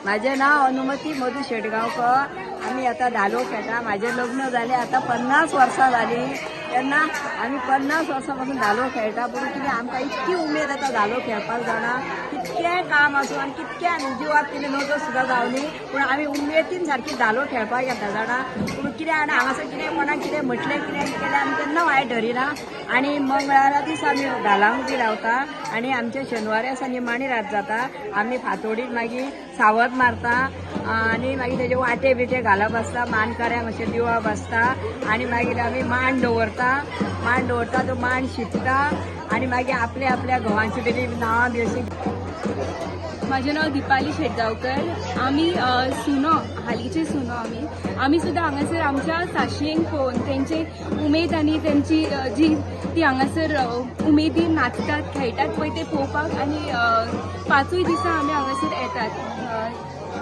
माझे नाव अनुमती मधू शेटगांवकर. आमी आतां धालो खेळटा. माझे लग्न जालें आतां 50 वर्सां जालीं. तेन्ना आमी 50 वर्सां पासून धालो खेळटा. पूण कितें आमकां इतकी उमेद येता धालो खेळपाक जाणा, कितकें काम आसूं आनी कितकें जिवाक कितें नजो सुद्दां जावनी, पूण आमी उमेदीन सारकी धालो खेळपाक येता जाणा. पूण कितें जाणा, हांगासर कितें कोणाक कितें म्हटलें कितें केलें आमी तेन्ना वायट धरिना. आनी मंगळारा दीस आमी धालांक बी रावता आनी आमचे शेनवार आसा निमाणी रात जाता. आमी फांतोडीर मागीर सावद मारता आनी मागीर तेजे वाटे बिटे घालप आसता, मानकाऱ्यांक अशें दिवप आसता आनी मागीर आमी मांड दवरता, मांड दवरता तो मांड शिंपता आनी मागीर आपल्या आपल्या घोवांची बी नांवां बी अशीं. माझे नाव दीपाली शेटगांवकर. आमी सुनो, हालींचे सुनो. आमी आमी सुद्दां हांगासर आमच्या साशेंक पळोवन तेंचे उमेद आनी तेंची जी ती हांगासर उमेदीन नाचतात खेळटात पळय ते पळोवपाक आनी पांचूय दिसा आमी हांगासर येतात.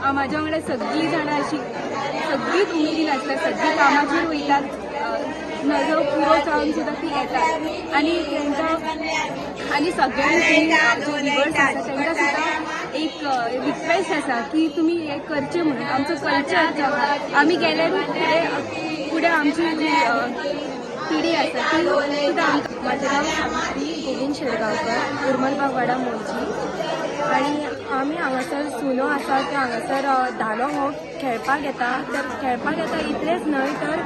म्हाज्या वांगडा सगळीं जाणां अशीं सगळींच उमेदीन आसतात, सगळीं कामाचेर वयतात, नजो पुरो जावन सुद्दां ती येतात आनी तेंकां आनी सगळ्यांक जे व्युवर्स आसा तांकां सुद्दां एक रिक्वेस्ट आसा की तुमी हें करचें म्हणून आमचो कल्चर आमी गेल्यारूच फुडें फुडें आमची जी पिढी आसा ती सुद्दां आमकां. माझे नाव सावित्री गोविंद शेडगांवकर, उर्मलबागवाडा, मोरजी. आनी आमी हांगासर सुनो आसा त्यो हांगासर धालो हो खेळपाक येता. तर खेळपाक येता इतलेंच न्हय, तर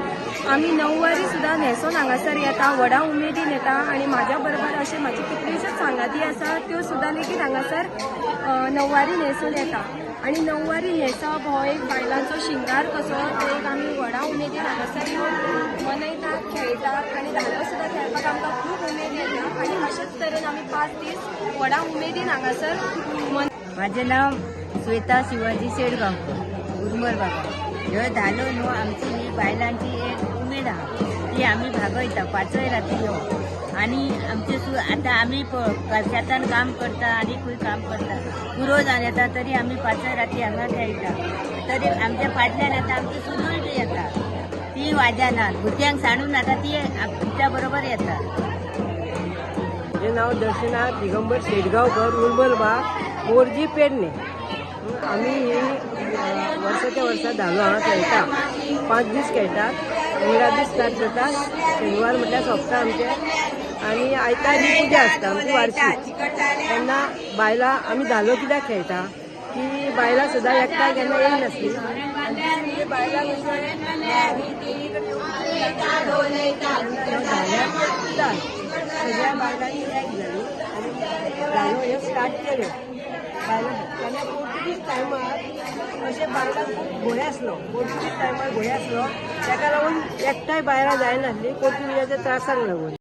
आमी णववारी सुद्दां न्हेसोन हांगासर येता, व्हडा उमेदीन येता. आनी म्हाज्या बरोबर अशे म्हाजी कितल्योश्योच सांगाती आसा, त्यो सुद्दां लेगीत हांगासर णववारी न्हेसून येता. आनी णववारी न्हेसप हो एक बायलांचो शिंगार कसो, तो एक आमी व्हडा उमेदीन हांगासर येवन मनयतात, खेळटात आनी धालो सुद्दां खेळपाक आमकां खूब उमेद येता. आनी अशेच तरेन आमी 5 दीस व्हडा उमेदीन हांगासर मन. माझे नाव श्वेता शिवाजी शेडगांवकर, उर्मल बाबा. ह्यो धालो न्हू आमची ही बायलांची एक उमेद आहा, ती आमी भागयता पांचय राती ह्यो. आनी आमचे आतां आमी शेतान काम करता आनी खंय काम करता, पुरो जावन येता तरी आमी पांचय राती हांगा खेळटा. तरी आमच्या फाटल्यान आतां आमची सुनूय बी येता, ती वाजाना भुरग्यांक सांडून आतां ती आमच्या बरोबर येता. म्हजें नांव दर्शना दिगंबर शेटगांवकर, उर्मलबाग, मोरजी, पेडणे. आमी ही वर्साच्या वर्सा धालो हांगा खेळटा. 5 दीस खेळटात. मंगळार दीस स्टार्ट जाता, शेनवार म्हटल्यार सोंपता आमचें आनी आयतार ही पुजा आसता आमची वार्षीक. तेन्ना बायलां आमी धालो कित्याक खेळटा की बायलां सदां एकठांय केन्ना येयनासली आनी म्हणजे बायलां धाल्याक सगळ्या बायलांनी एक जाली आनी धालो हे स्टार्ट केल्यो बायलां. तेन्ना पोर्तुगीज टायमार अशें बायलांक खूब भंय आसलो, पोर्तुगीज टायमार भंय आसलो, ताका लागून एकठांय बायलां जायनासली पोर्तुगीजाच्या त्रासांक लागून.